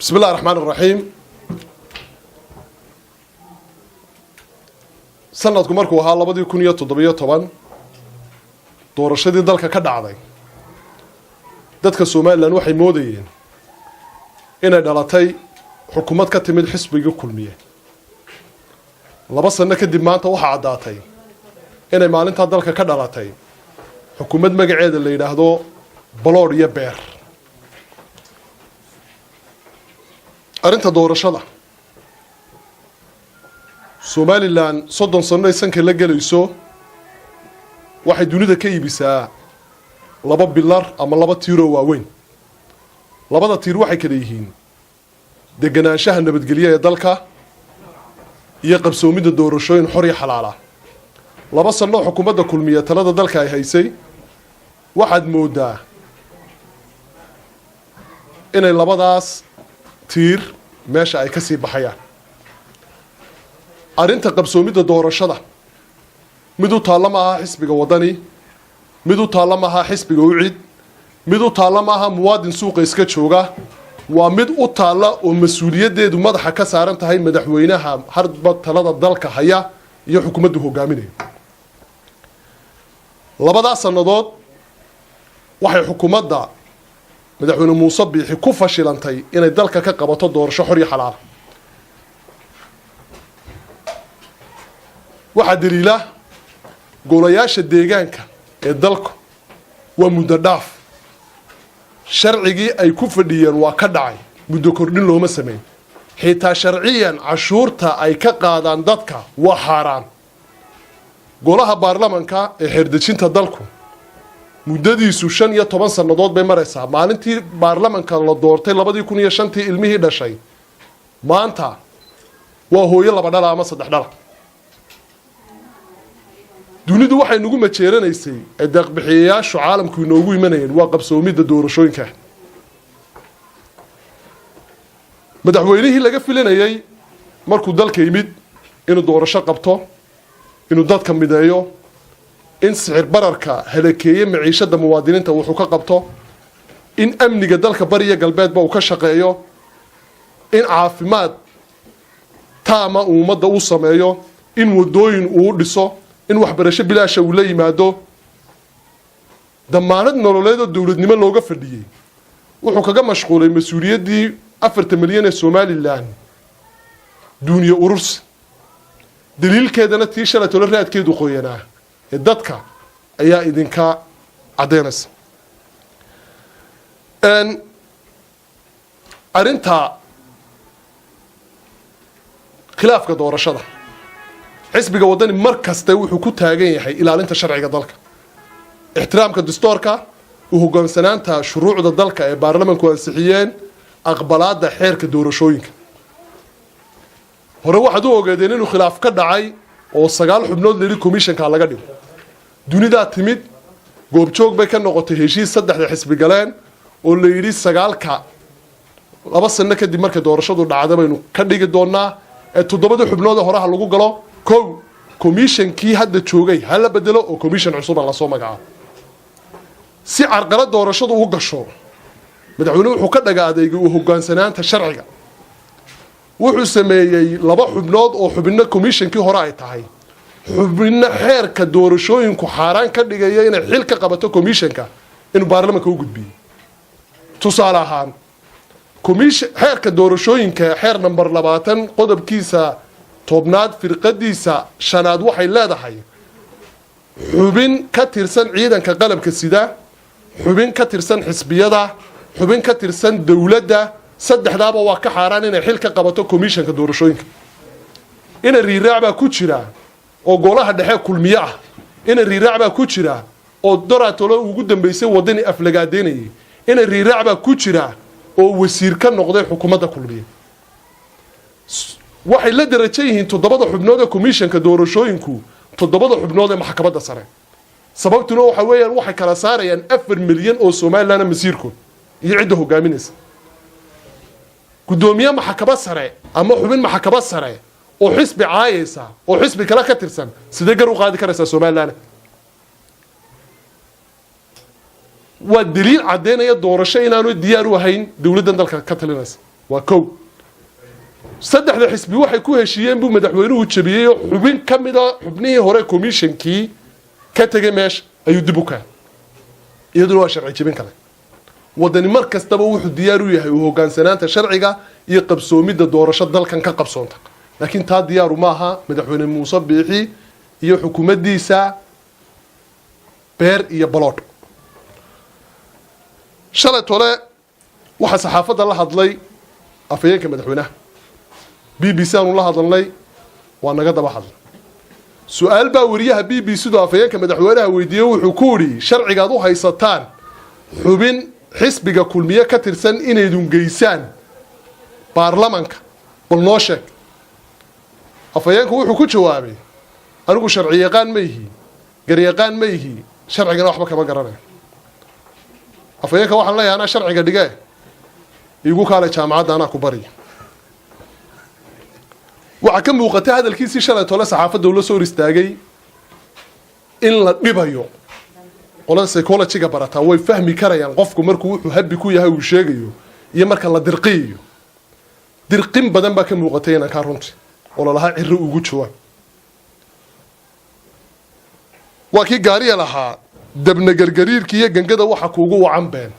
Bismi illahi raxmaan iraxiim. Sanadku markuu ahaa 2017, doorashadii dalka ka dhacday, dadka Somalilan waxay moodayeen inay dhalatay xukuumad ka timid xisbigii Kulmiye. 2 sano kadib maanta waxaa caddaatay inay maalintaa dalka ka dhalatay xukuumad magaceeda la yidhaahdo baloodh iyo beer. Arrinta doorashada Somalilan, 30 sano ay sanka la gelayso, waxay dunida ka iibisaa laba pillar ama laba tiiroo waaweyn. Labada tiir waxay kala yihiin deganaanshaha nabadgelyo ee dalka iyo qabsoomidda doorashooyin xor iyo xalaala. 2 sano xukuumadda Kulmiya talada dalka ay haysay, waxaad moodaa inay labadaas tiir meesha ay ka sii baxayaan. Arrinta qabsoomidda doorashada mid u taalla ma aha xisbiga Waddani, mid u taalla ma aha xisbiga UCID, mid u taalla ma aha muwaadin suuqa iska jooga. Waa mid u taalla oo mas-uuliyaddeedu madaxa ka saaran tahay madaxweynaha harba talada dalka haya iyo xukuumaddu hogaaminayo. Labadaas sannadood waxay xukuumadda madaxweyne Muuse Biixi ku fashilantay inay dalka ka qabato doorasho xor iyo xalaala. Waxaa daliila golayaasha deegaanka ee dalku waa muddo dhaaf. Sharcigii ay ku fadhiyeen waa ka dhacay, muddo kordhin looma sameyn. Xitaa sharciyan cashuurta ay ka qaadaan dadka waa xaaraan. Golaha baarlamanka ee xeerdejinta dalku muddadiisu 15 sannadood bay maraysaa. Maalintii baarlamanka la doortay 2005-tii, ilmihii dhashay maanta waa hooyo laba dhala ama saddex dhala. Dunidu waxay nagu majeeranaysay ee deeqbixiyayaashu caalamku inoogu imanayeen waa qabsoomidda doorashooyinka. Madaxweynihii laga filanayey markuu dalka yimid inuu doorasho qabto, inuu dadka mideeyo, in sicir bararka halakeeye maciishada muwaadiniinta wuxuu ka qabto, in amniga dalka bariya galbeedba uu ka shaqeeyo, in caafimaad taama uu ummadda u sameeyo, in wadooyin uu dhiso, in waxbarasho bilaasha uu la yimaado, damaanad nololeed oo dowladnimo looga fadhiyey, wuxuu kaga mashquulay mas-uuliyaddii 40 milyan ee Somalilan duuniye urursi. Daliilkeedana tii shalay tolo raadkeedu qoyanaa ee dadka ayaa idinka caddaynaysa. Arrinta khilaafka doorashada, xisbiga Waddani mar kaste wuxuu ku taagan yahay ilaalinta sharciga dalka, ixtiraamka dastuurka, u hoggaansanaanta shuruucda dalka ee baarlamanku ansixiyeen, aqbalaadda xeerka doorashooyinka. Hore waxaad u ogeedeen inuu khilaaf ka dhacay oo 9 xubnood layidhi commissionka laga dhigo. Dunidaa timid, goobjoog bay ka noqotay heshiis saddexda xisbi galeen oo la yidhi sagaalka 2 sano kadib markay doorashadu dhacda baynu ka dhigi doonaa ee toddobada xubnood ee horaha lagu galo. Kow, commissionkii hadda joogay ha la bedelo oo commission cusuba lasoo magacaabo si carqalad doorashadu u gasho. Madaxweynuhu wuxuu ka dhaga adeegay u hogaansanaanta sharciga. Wuxuu sameeyey laba xubnood oo xubinno commissionkii hore ay tahay, xubinno xeerka doorashooyinku xaaraan ka dhigaya inay xil ka qabato commissionka, inuu baarlamanka u gudbiyey. Tusaale ahaan, commission xeerka doorashooyinka, xeer number 20, qodobkiisa 10aad firqadiisa shanaad waxay leedahay: xubin ka tirsan ciidanka qalabka sida, xubin ka tirsan xisbiyada, xubin ka tirsan dowladda, saddexdaaba waa ka xaaraan inay xil ka qabato commissionka doorashooyinka. Ina riiraac baa ku jira oo golaha dhexe Kulmiye ah, ina riiraac baa ku jira oo doratolo ugu dambeysay Waddani aflagaadeynayay, ina riiraac baa ku jira oo wasiir ka noqday xukuumadda Kulmiye. Waxay la darajo yihiin toddobada xubnood ee commissionka doorashooyinku toddobada xubnood ee maxkamadda sare. Sababtuna waxa weeyaan waxay kala saarayaan 4 milyan oo Somaliland masiirkood iyo cidda hogaaminaysa. Guddoomiye maxkamad sare ama xubin maxkamad sare oo xisbi caayaysa oo xisbi kale ka tirsan, sidee gar u qaadi karaysaa Somaliland? Waa daliil caddeynaya doorasho inaanu diyaar u ahayn dowladdan dalka ka talinaysa. Waa kow. Saddexda xisbi waxay ku heshiiyeen buu madaxweynuhu jebiyey oo xubin ka mida xubnihii hore commissionkii ka tegay meesha ayuu dib u keenay. Iyaduna waa sharci jebin kale. Wadani mar kastaba wuxuu diyaar u yahay u hogaansanaanta sharciga iyo qabsoomidda doorasho dalkan ka qabsoonta, laakiin taa diyaaru maaha madaxweyne Muuse Biixi iyo xukuumaddiisa beer iyo baloodh. Shalay tole waxaa saxaafadda la hadlay afhayeenka madaxweynaha. BBC aanu la hadalnay, waa naga daba hadlay. Su-aal baa wariyaha BBC du afhayeenka madaxweynaha weydiiyey. Wuxuu ku yidhi: "Sharcigaad u haysataan xubin xisbiga Kulmiye ka tirsan inaydun geysaan baarlamanka, bal noo sheeg." Afhayeenku wuxuu ku jawaabay: "Anigu sharci yaqaan ma ihi, garyaqaan ma ihi, sharcigana waxba kama garanayo." Afhayeenka waxaan leeyahay: "Anaa sharciga dhige, iigu kaalay jaamacadda, anaa ku bariya." Waxaa ka muuqata hadalkiisii shalay tole saxaafadda ula soo hor istaagay in la dhibayo. Qolada psychologyga barataa way fahmi karayaan qofku markuu wuxuu habi ku yahay uu sheegayo iyo marka la dirqiyayo. Dirqin badan baa ka muuqatay inankaa runti oo lalahaa Ciro ugu jawaab. Waa kii gaariya lahaa: "Dabna gargariirka iyo gangada waxa kuugu wacan been."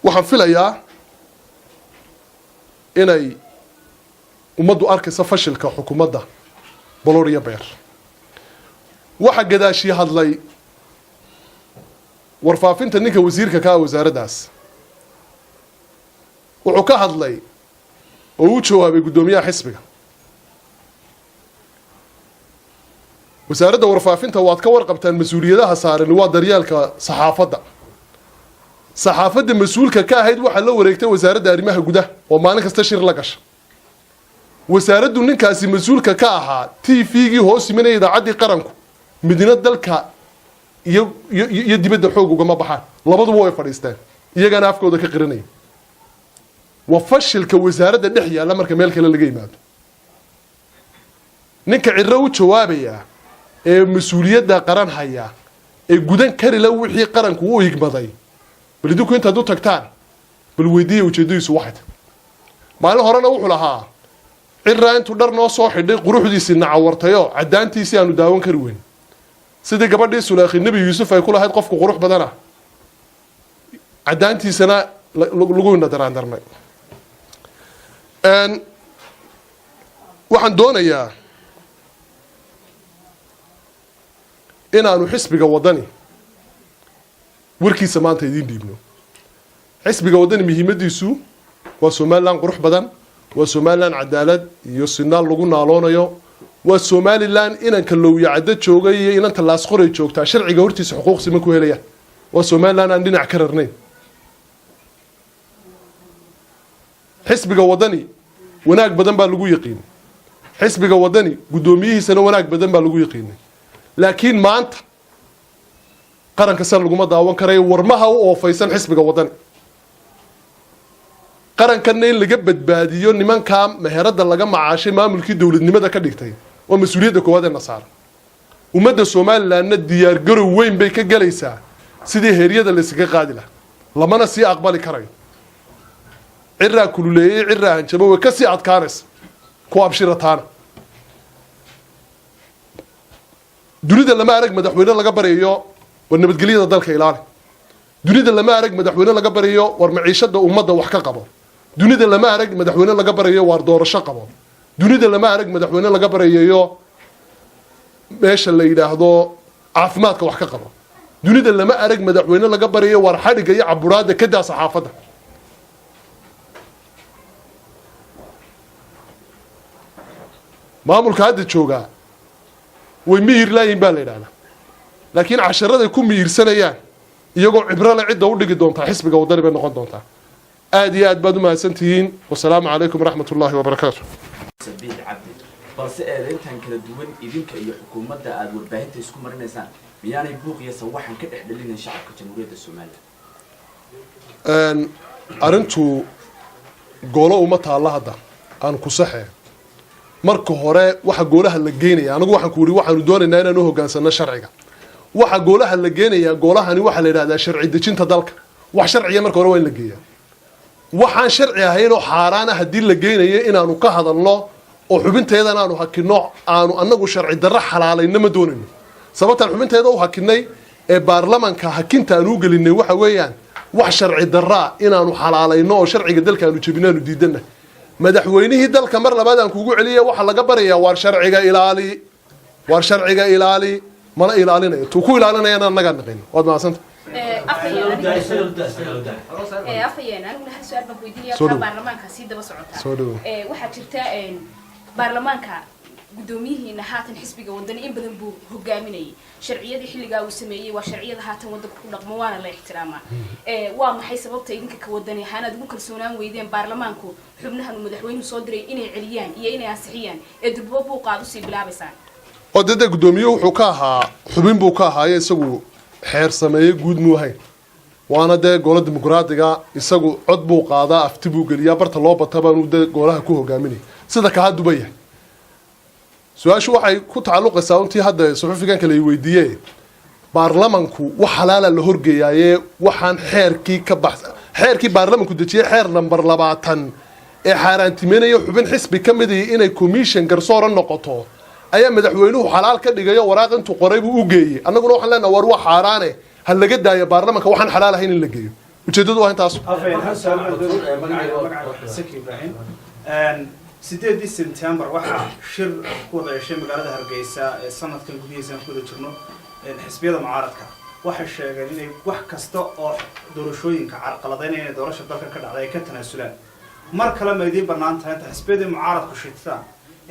Waxaan filayaa inay ummaddu arkaysa fashilka xukuumadda boloria beer. Waxaa gadaashii hadlay warfaafinta ninka wasiirka ka ah wasaaraddaas. Wuxuu ka hadlay oo u jawaabay guddoomiyaha xisbiga. Wasaaradda warfaafinta waad ka warqabtaan mas-uuliyadaha saaran waa daryeelka saxaafadda. Saxaafadda mas-uulka ka ahayd waxaa la wareegtay wasaaradda arrimaha gudaha oo maalin kasta shir la gasha. Wasaaraddu ninkaasi mas-uulka ka ahaa, TV-gii hoos yimanaya, idaacaddii qaranku, midna dalka iyo dibadda xoog ugama baxaan. Labaduba way fadhiisteen, iyagana afkooda ka qiranaya. Waa fashilka wasaaradda dhex yaalla marka meel kale laga yimaado. Ninka Ciro u jawaabaya ee mas-uuliyadda qaran haya ee gudan kari la wixii qaranku u igmaday, bal idinku intaad u tagtaan bal weydiiya ujeeddadiisu waxay tahay. Maalin horena wuxuu lahaa: "Ciraa intuu dhar noo soo xidhay quruxdiisii nacawartayoo caddaantiisii aanu daawan kari weyn," sidii gabadhii Sulaakhi Nebi Yuusuf ay ku lahayd: "Qofku qurux badana, caddaantiisana lagu ina daraandarnay." Waxaan doonayaa inaanu xisbiga Wadani warkiisa maanta idiin dhiibno. Xisbiga Waddani muhiimadiisu waa Somaliland qurux badan, waa Somaliland cadaalad iyo sinaan lagu naaloonayo, waa Somaliland inanka Lowya Caddo joogay iyo inanta Laasqoray joogtaa sharciga hortiisa xuquuq siman ku helayaan, waa Somaliland aan dhinac ka rarnayn. Xisbiga Waddani wanaag badan baa lagu yaqiinay. Xisbiga Waddani guddoomiyihiisana wanaag badan baa lagu yaqiinay, laakiin maanta qaranka san laguma daawan karayo. Warmaha u oofaysan xisbiga Waddani, qarankanna in laga badbaadiyo nimankaa meherada laga macaashay maamulkii dowladnimada ka dhigtay waa mas-uuliyadda koowaad ee nasaara. Ummadda Somalilandna diyaargarow weyn bay ka gelaysaa sidii heeryada la iskaga qaadi lahaa, lamana sii aqbali karayo. Ciraa kululeeyey, ciraa hanjabo, way kasii adkaanaysa kuwa abshirataana. Dunida lama arag madaxweyne laga baryayo war nabadgelyada dalka ilaali. Dunida lama arag madaxweyne laga baryayo war maciishada ummadda wax ka qabo. Dunida lama arag madaxweyne laga baryayo waar doorasho qabo. Dunida lama arag madaxweyne laga baryayo meesha la yidhaahdo caafimaadka wax ka qabo. Dunida lama arag madaxweyne laga baryayo waar xadhigga iyo caburaadda ka daa saxaafadda. Maamulka hadda joogaa way miyir laayihin baa la yidhahdaa, laakiin casharaday ku miyirsanayaan iyagoo cibrole cidda u dhigi doontaa xisbiga Waddani bay noqon doontaa. Aada iyo aad baad u mahadsan tihiin. Wasalaamu calaykum waraxmat ullaahi wabarakaatu. Sabiix Cabdi, balse eedeyntan kala duwan idinka iyo xukuumadda aada warbaahinta isku marinaysaan miyaanay buuq iyo sawaxan ka dhex dhalinayn shacabka Jamhuuriyadda Somaliland? Arrintu goolo uma taalla hadda aan ku saxee. Marka hore waxa goolaha la geynaya, anigu waxaan ku yihi waxaanu doonaynaa inaan u hogaansano sharciga. Waxa goolaha la geenayaa, goolahani waxaa la yidhahdaa sharci dejinta dalka. Wax sharciya marka hore waa in la geeyaa. Waxaan sharci ahayn oo xaaraana haddii la geenayo, inaanu ka hadalno oo xubinteedan aanu hakinno, aanu annagu sharci darro xalaalayno, ma doonayno. Sababtaan xubinteeda u hakinay ee baarlamanka hakinta aanu u gelinay waxa weeyaan, wax sharci darraa inaanu xalaalayno oo sharciga dalka aanu jebino aanu diidana. Madaxweynihii dalka, mar labaad aan kugu celiya, waxaa laga barayaa: waar sharciga ilaali, waar sharciga ilaali. Mana ilaalinayo. Tuu ku ilaalinayana annagaa naqin. Waad mahadsanta. Afhayeen, aniguna hal su-aal baan ku weydiinaya. Soo taa dhow. Baarlamaanka sii daba socotaa. Soo dhow. Waxaa jirta baarlamaanka guddoomiyihiina haatan xisbiga Wadani in badan buu hogaaminayay. Sharciyadii xilligaa uu sameeyey waa sharciyada haatan waddanka ku dhaqmo, waana la ixtiraamaa. Waa maxay sababta idinka ka Wadani ahaan aad ugu kalsoonaan weydeen baarlamaanku xubnahan uu madaxweynuhu soo diray inay celiyaan iyo inay ansixiyaan, ee durbo buuqa aad usii bilaabaysaan? Oo dee guddoomiye wuxuu ka ahaa, xubin buu ka ahaaye, isagu xeer sameeye guud muu ahayn. Waana dee golo dimuqraadiga, isagu cod buu qaadaa, afti buu geliyaa, barta loo bata baanuu dee golaha ku hogaaminaya, sida ka hadduba yahay. Su-aashu waxay ku tacalluqaysaa untii hadda suxufigan kale ay weydiiyeen: baarlamanku wax xalaala la horgeeyaaye, waxaan xeerkii ka bax, xeerkii baarlamanku dejiyey, xeer number 20 ee xaaraantimeynaya xubin xisbi ka mid ihi inay commission garsoora noqoto, ayaa madaxweynuhu xalaal ka dhigayo. Waraaq intuu qoray buu u geeyey. Annaguna waxaan leenaha, war waa xaaraane, ha laga daayo baarlamanka waxaan xalaal ahayn in la geeyo. Ujeeddadu waa intaas. Afhayeen, hal su'aal baan doonaya. Magacayga Saki Ibrahim. 8-dii September waxaa shir ku wada yeeshay magaalada Hargeysa ee sanadkan gudihiisa aan ku wada jirno xisbiyada mucaaradka. Waxay sheegeen inay wax kasta oo doorashooyinka carqaladeynaya inay doorasha dalka ka dhacday ay ka tanaasulaan. Mar kale ma idiin bannaan tahay inta xisbiyadii mucaaradku shitaan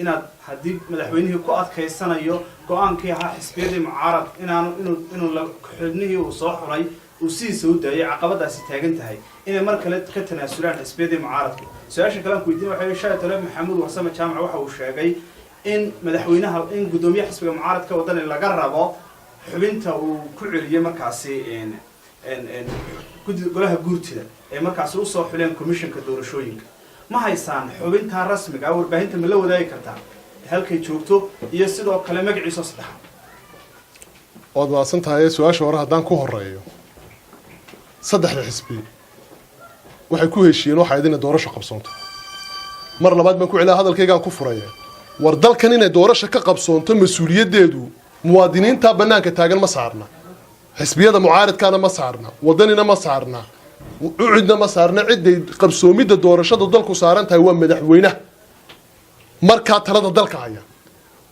inaad, haddii madaxweynihii ku adkaysanayo go-aankii ahaa xisbiyadii mucaarad inaanu inuu xubnihii uu soo xulay uu sidiisa u daayay, caqabadaasi taagan tahay, inay mar kale ka tanaasulaan xisbiyadii mucaaradku? Su-aasha kale aan ku weydiin waxa shalay tole Maxamuud Warsame Jaamac waxa uu sheegay in madaxweynaha, in guddoomiyaha xisbiga mucaaradka Wadani laga rabo xubinta uu ku celiyey markaasi guddi golaha guurtida ee markaasi usoo xuleen commissionka doorashooyinka. Ma haysaan xubintaa rasmiga ah? Warbaahinta ma la wadaagi kartaa halkay joogto iyo sidoo kale magaciisa saddexaad? Waad mahadsan tahay. Su-aasha hore haddaan ku horeeyo, saddexda xisbi waxay ku heshiiyeen waxaa idin doorasho qabsoonto. Mar labaad baan ku celiya, hadalkaygaan ku furaya: war dalkan inay doorasho ka qabsoonto, mas-uuliyaddeedu muwaadiniinta bannaanka taagan ma saarna, xisbiyada mucaaridkaana ma saarna, Wadanina ma saarna, UCIDna ma saarna. Cidday qabsoomidda doorashada dalku saaran tahay waa madaxweynaha markaa talada dalka haya.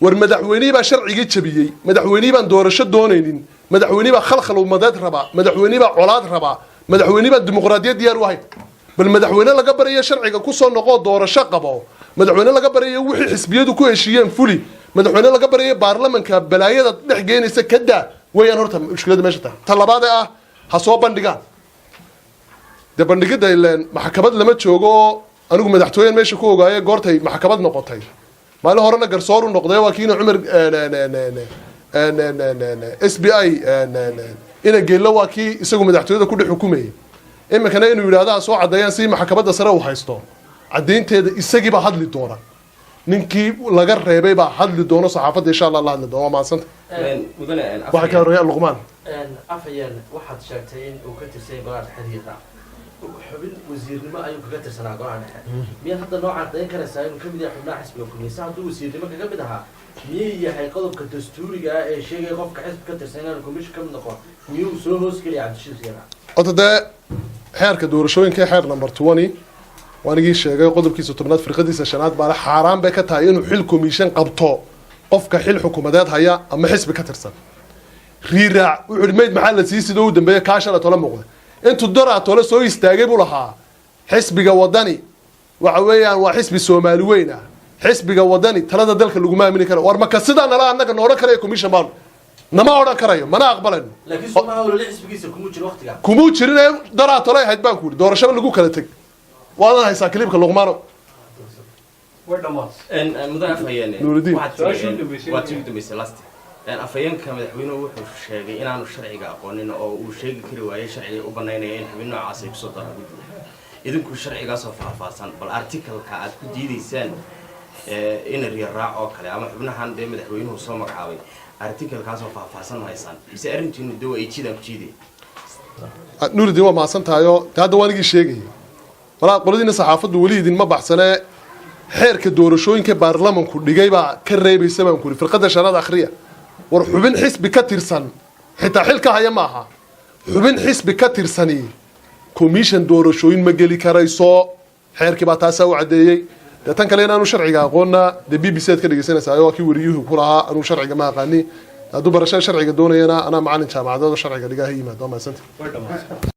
War madaxweynihii baa sharcigii jabiyey, madaxweynihii baan doorasho doonaynin, madaxweynihii baa khalkhal ummadeed rabaa, madaxweynihii baa colaad rabaa, madaxweynihii baa dimuqraadiyad diyaar u ahayn. Bal madaxweyne laga baryayo sharciga kusoo noqoo doorasho qabo, madaxweyne laga baryayo wixii xisbiyadu ku heshiiyeen fuli, madaxweyne laga baryayo baarlamanka balaayada dhex geenaysa ka daa weeyaan horta mushkilada meesha tahay. Ta labaad ee ah ha soo bandhigaan, dee bandhigidda ileen maxkamad lama joogo. Anigu madaxtooyen meesha ku ogaaye goortay maxkamad noqotay. Maalin horena garsooru noqday, waa kiina Cumar SBI ina geello, waa kii isagu madaxtooyada ku dhex xukumayay. Iminkana inuu yidhahdo ha soo caddeeyaan si maxkamadda sare uu haysto caddaynteeda, isagii baa hadli doona. Ninkii laga reebay baa hadli doono, saxaafadda insha Allah la hadli doono. Waa mahadsanta. Mudane. Waxaa ka horeeya Luqmaan. Afhayeen, waxaad sheegtay in uu ka tirsan yahay golaha dhexe Riiraac. Xubin wasiirnimo ayuu kaga tirsanaa golaha dhexe. Miyaad hadda noo caddayn karaysaa inuu kamid yahay xubnaha xisbiga Kulmiyse? Hadduu wasiirnimo kaga mid ahaa, miyuu yahay qodobka dastuuriga ah ee sheegaya qofka xisbi ka tirsan inaanu commission ka mid noqon, miyuu soo hoos gelaya Cabdishiid Riiraac? Horta dee xeerka doorashooyinka, xeer number 20, waanigii sheegay, qodobkiisa 10aad firqadiisa shanaad baale xaaraan bay ka tahay inuu xil commission qabto qofka xil xukuumadeed haya ama xisbi ka tirsan. Riiraac wuxuu ihi mayd maxaa la sii sidoo u dambeeya kaa shala tole muuqda intuu daraa tole soo istaagay buu lahaa xisbiga Wadani waxa weeyaan waa xisbi Soomaali weyn ah, xisbiga Wadani talada dalka laguma aamini karo. War maka sidaa nala annaga na odhan karaya commission baanu nama odhan karayo, mana aqbalayno. Laakiin somaha olole xisbigiisa kumuu jiro waqtiga? Kumuu jirin ee daraa tole ahayd baan ku yidhi, doorashaba lagu kala teg. Waadan haysaa clipka, Luqmaano. Way dhammaatay. Mudane afhayeen. Nuuridiin. Su-aashii u dambeysay. Waa tii u dambeysay last. Afhayeenka madaxweynuhu wuxuu sheegay inaanu sharciga aqoonin oo uu sheegi kari waayey sharciga u banaynaya in xubin noocaas ay kusoo daraan guddiga. Idinku sharcigaasoo faahfaahsan, bal articleka aad ku diidaysaan Ina Riyaraac oo kale ama xubnahan dee madaxweynuhu soo magacaabay, articlekaasoo faahfaahsan ma haysaan, mise arrintiinu de waa ay jiidaan ku jiiday? Nuuridin, waa mahadsan tahayo. De hadda waan igii sheegayay, malaa qoladiina saxaafaddu weli idinma baxsanee, xeerka doorashooyinka baarlamanku dhigay baa ka reebaysa baan ku yidhi. Firqadda shanaad akhriya. War xubin xisbi ka tirsan, xitaa xil ka haya maaha, xubin xisbi ka tirsani commission doorashooyin ma geli karayso. Xeerkii baa taasaa u caddeeyey. Dee tan kale inaanu sharciga aqoonna, dee BBC aad ka dhegeysanaysaa, waa kii wariyuhu ku lahaa anuu sharciga ma aqaani. Hadduu barashada sharciga doonayana, anaa macalin jaamacadeed oo sharciga dhigaa, ha yimaado. Waa mahadsanta. Way dhamaatay.